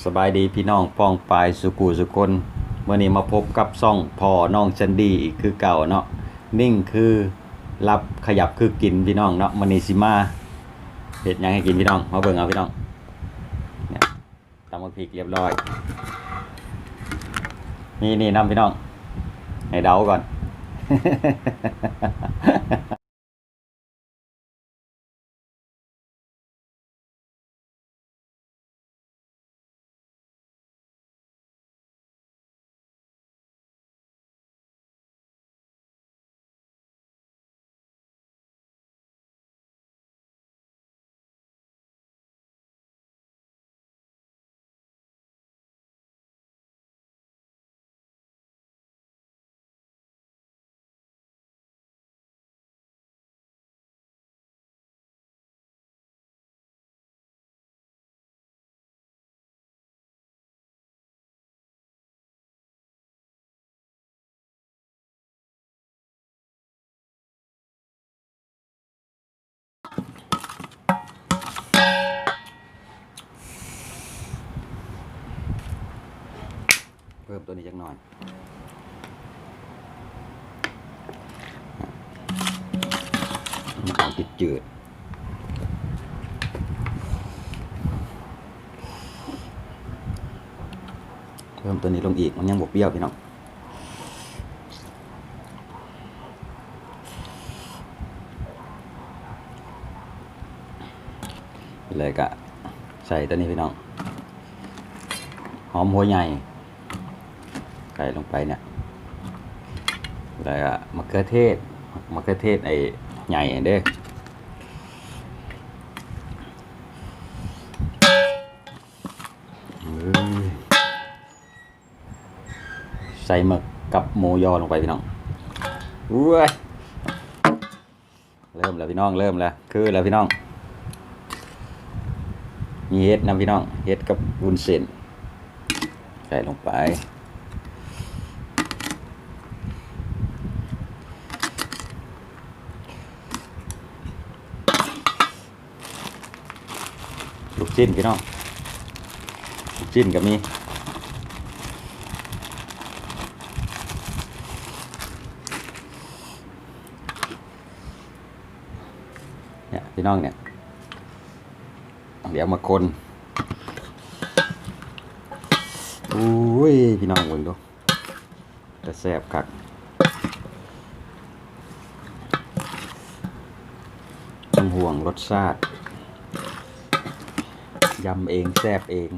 ສະບາຍດີພີ່ນ້ອງປ້ອງປາຍສູ່ຜູ້ສູ່ຄົນ, ມື້ນີ້ມາພົບກັບຊ່ອງພໍ່ນ້ອງແຊນດີອີກຄືເກົ່າເນາະ. ນີ້ຄືລັບຂະຫຍັບຄືກິນພີ່ນ້ອງເນາະ. ມື້ນີ້ຊິມາເຮັດຫຍັງໃຫ້ກິນພີ່ນ້ອງ, ມາເບິ່ງເອົາພີ່ນ້ອງ. ຕຳບັກພິກລຽບລ້ອຍ, ມີນີ້ນຳພີ່ນ້ອງ, ໃຫ້ເດົາກ່ອນ. ເພີ່ມຕົວນີ້ຈັກໜ້ອຍ. ມັນອອກຈືດໆ. ເພີ່ມຕົວນີ້ລົງອີກ, ມັນຍັງບໍ່ປ່ຽວພີ່ນ້ອງ. ແລ້ວກະໃສ່ຕົວນີ້ພີ່ນ້ອງ, ຫອມຫົວໃຫຍ່ ໃສ່ລົງໄປເນຍ, ແລ້ວກະມະເຂືອເທດ, ມະເຂືອເທດໄອ້ໃຫຍ່ເດ້. ເອີຍ ໃສ່ໝຶກກັບໝູຢໍລົງໄປພີ່ນ້ອງ. ໂອ້ຍ ເລີ່ມແລ້ວພີ່ນ້ອງ, ເລີ່ມແລ້ວ, ຄືແລ້ວພີ່ນ້ອງ. ມີເຫັດນຳພີ່ນ້ອງ, ເຫັດກັບວຸ້ນເສັ້ນ ໃສ່ລົງໄປ. ລູກຊີ້ນພີ່ນ້ອງ, ລູກຊີ້ນກໍມີ. ເນຍພີ່ນ້ອງ, ເນຍ ດຽວມາຄົນ. ໂອ້ຍ ພີ່ນ້ອງເບິ່ງດູ, ຕາແຊບຄັກ. ຕ້ອງຫ່ວງລົດຊາດ, ຢຳເອງ ແຊບເອງ.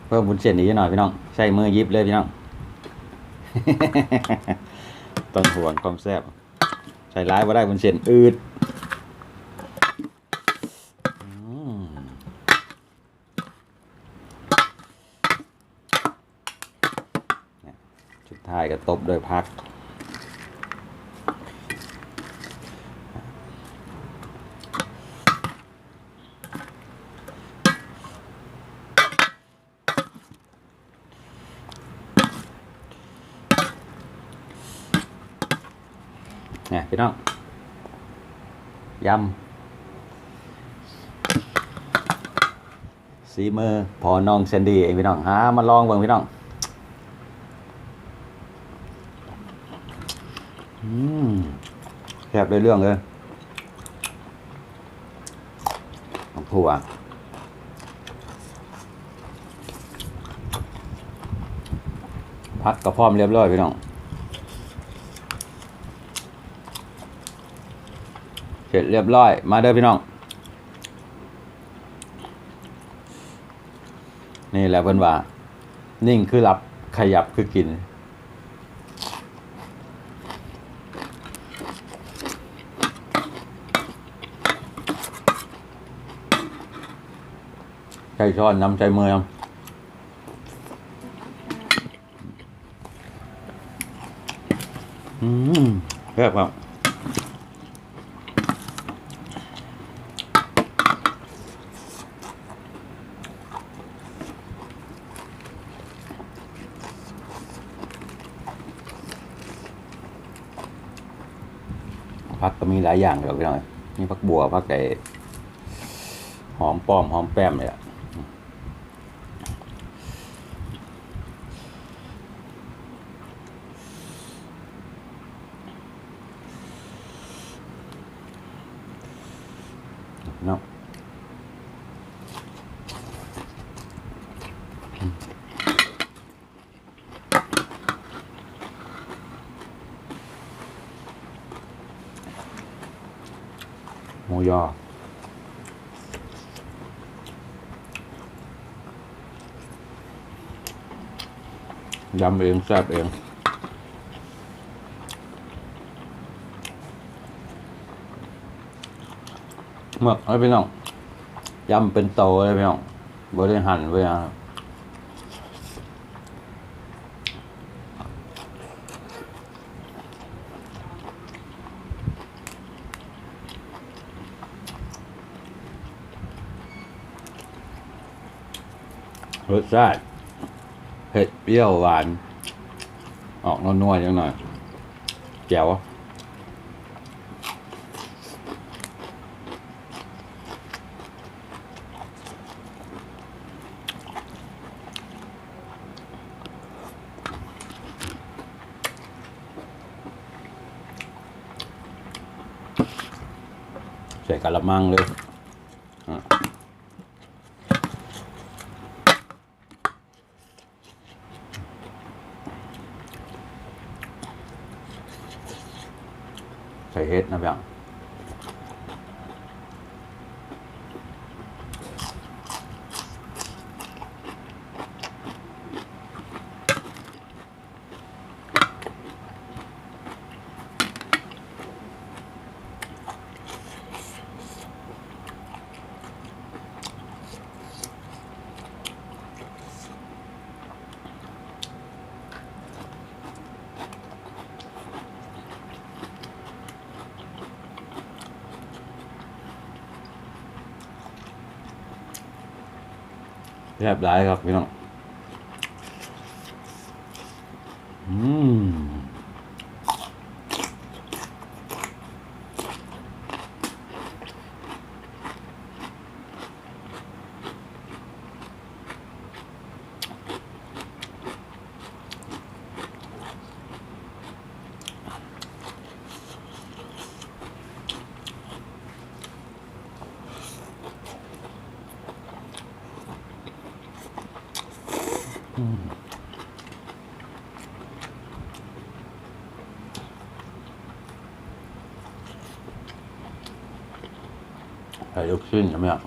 ເພີ່ມວຸ້ນເສັ້ນອີກໜ້ອຍພີ່ນ້ອງ, ໃຊ້ມືຫຍິບເລີຍພີ່ນ້ອງ. ຕ້ອງຫ່ວງຄວາມແຊບ, ໃສ່ຫຼາຍບໍ່ໄດ້, ວຸ້ນເສັ້ນອືດ. ອືມ. ສຸດທ້າຍກໍຕົບດ້ວຍຜັກ. ນີ້ພີ່ນ້ອງ, ຢຳ ສີມືພໍ່ນ້ອງແຊນດີເອງພີ່ນ້ອງ, ຫາມາລອງເບິ່ງພີ່ນ້ອງ. ອືມ ແຊບໄດ້ເລື່ອງເລີຍ. ໝາກຖົ່ວ ຜັກກໍພ້ອມຮຽບຮ້ອຍພີ່ນ້ອງ, ເສັດຮຽບຮ້ອຍ. ມາເດີພີ່ນ້ອງ. ນີ້ແຫຼະເພິ່ນວ່າ ນີ້ຄືລັບຂະຫຍັບຄືກິນ. ໃຊ້ຊ້ອນນຳ ໃຊ້ມືນຳ. ອືມ ແຊບຄັກ. ອ ຜັກກໍມີຫຼາຍຢ່າງຢູ່ດອກພີ່ນ້ອງ ມີຜັກບົ່ວ ຜັກໄອ້ຫອມປ້ອມ ຫອມແປ້ມນີ້ແຫຼະ. ເນາະ ໝູຢໍ ຢຳເອງ ແຊບເອງ. ໝຶກເອີຍພີ່ນ້ອງ ຢຳເປັນໂຕເລີຍພີ່ນ້ອງ ບໍ່ໄດ້ຫັ່ນ ບໍ່ໄດ້ຫຍັງ. ລົດຊາດເຜັດ ປ່ຽວ ຫວານ ອອກນົວໆ ຈັກໜ້ອຍ ແຈ່ວ. ໃສ່ກະລະມັງເລີຍ. ໃສ່ເຫັດນະ ພີ່ນ້ອງ. ແຊບຫຼາຍຄັກພີ່ນ້ອງ. ອືມ ໃສ່ລູກຊີ້ນນຳເນາະ.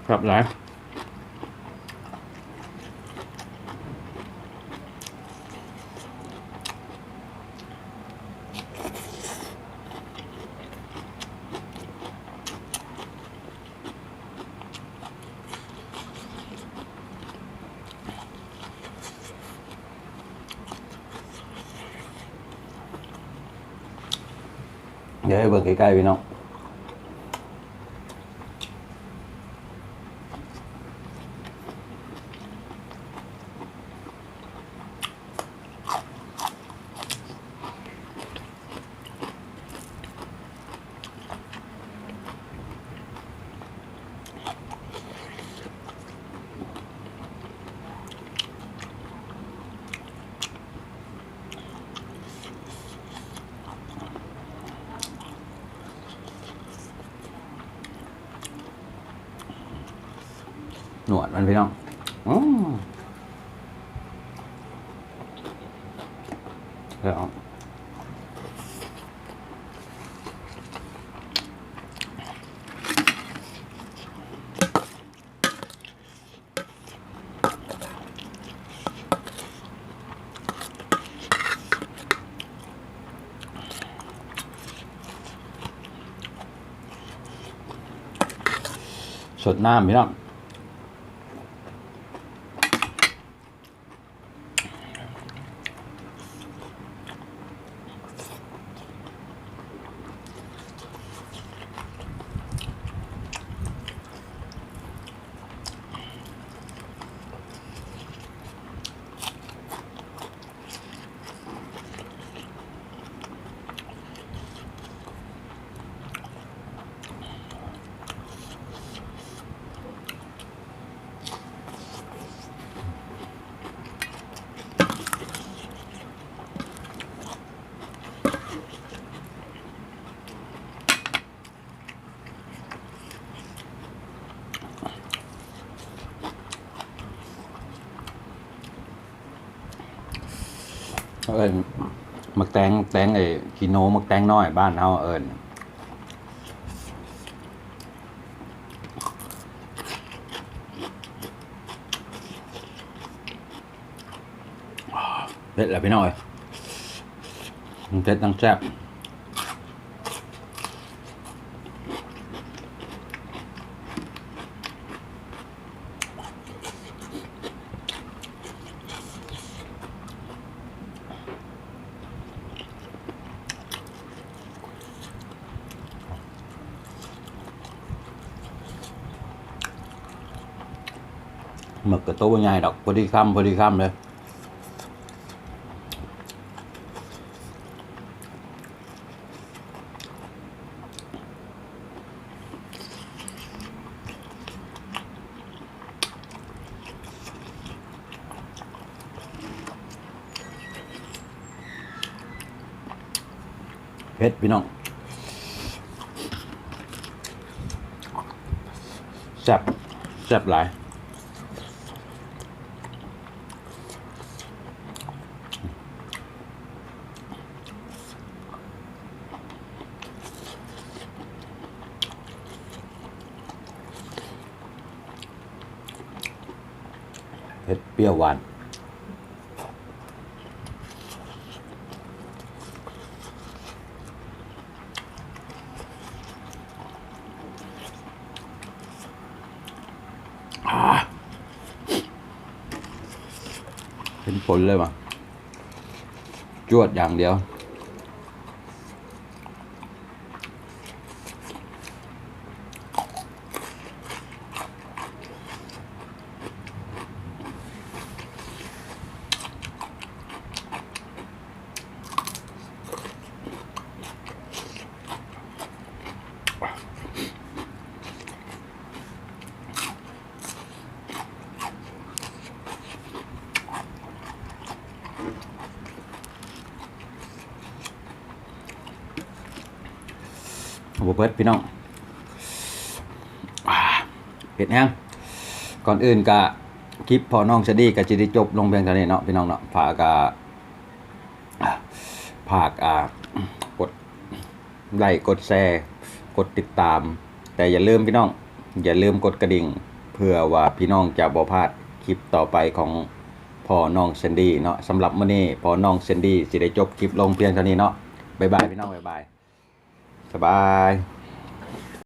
ແຊບຫຼາຍ. ດຽວໃຫ້ເບິ່ງໃກ້ໆ ພີ່ນ້ອງ. ໜວດມັນພີ່ນ້ອງ ອືມ ແລ້ວ ສົດນ້ຳພີ່ນ້ອງ. ແ ເອີ້ນໝາກແຕງ ແຕງໄອ້ຂີ້ໜູ ໝາກແຕງນ້ອຍ ບ້ານເຮົາເອີ້ນ. ເຜັດແລ້ວພີ່ນ້ອງເອີຍ ເຜັດທັງແຊບ. ໝຶກກະໂຕບໍ່ໃຫຍ່ດອກ ພໍດີຄຳ ພໍດີຄຳເລີຍ. ເຜັດພີ່ນ້ອງ ແຊບ ແຊບຫຼາຍ. ເຜັດ ປ່ຽວ ຫວານ. ເປັນຜົນເລີຍວ່າ ຈວດຢ່າງດຽວ. ບໍ່ເບິດພີ່ນ້ອງ ເຜັດແຮງ. ກ່ອນອື່ນກະ ຄລິບພໍ່ນ້ອງຊາດີກະຊິໄດ້ຈົບລົງພຽງເທົ່ານີ້ເນາະ ພີ່ນ້ອງເນາະ. ຝາກ ກະ ຝາກ ອ່າ ກົດໄລ້ ກົດແຊ ກົດຕິດຕາມ ແຕ່ຢ່າລືມພີ່ນ້ອງ ຢ່າລືມກົດກະດິ່ງ ເພື່ອວ່າພີ່ນ້ອງຈະບໍ່ພາດຄລິບຕໍ່ໄປຂອງພໍ່ນ້ອງແຊນດີເນາະ. ສຳລັບມື້ນີ້ພໍ່ນ້ອງແຊນດີຊິໄດ້ຈົບຄລິບລົງພຽງເທົ່ານີ້ເນາະ. ບາຍບາຍພີ່ນ້ອງ ບາຍບາຍ ສະບາຍ.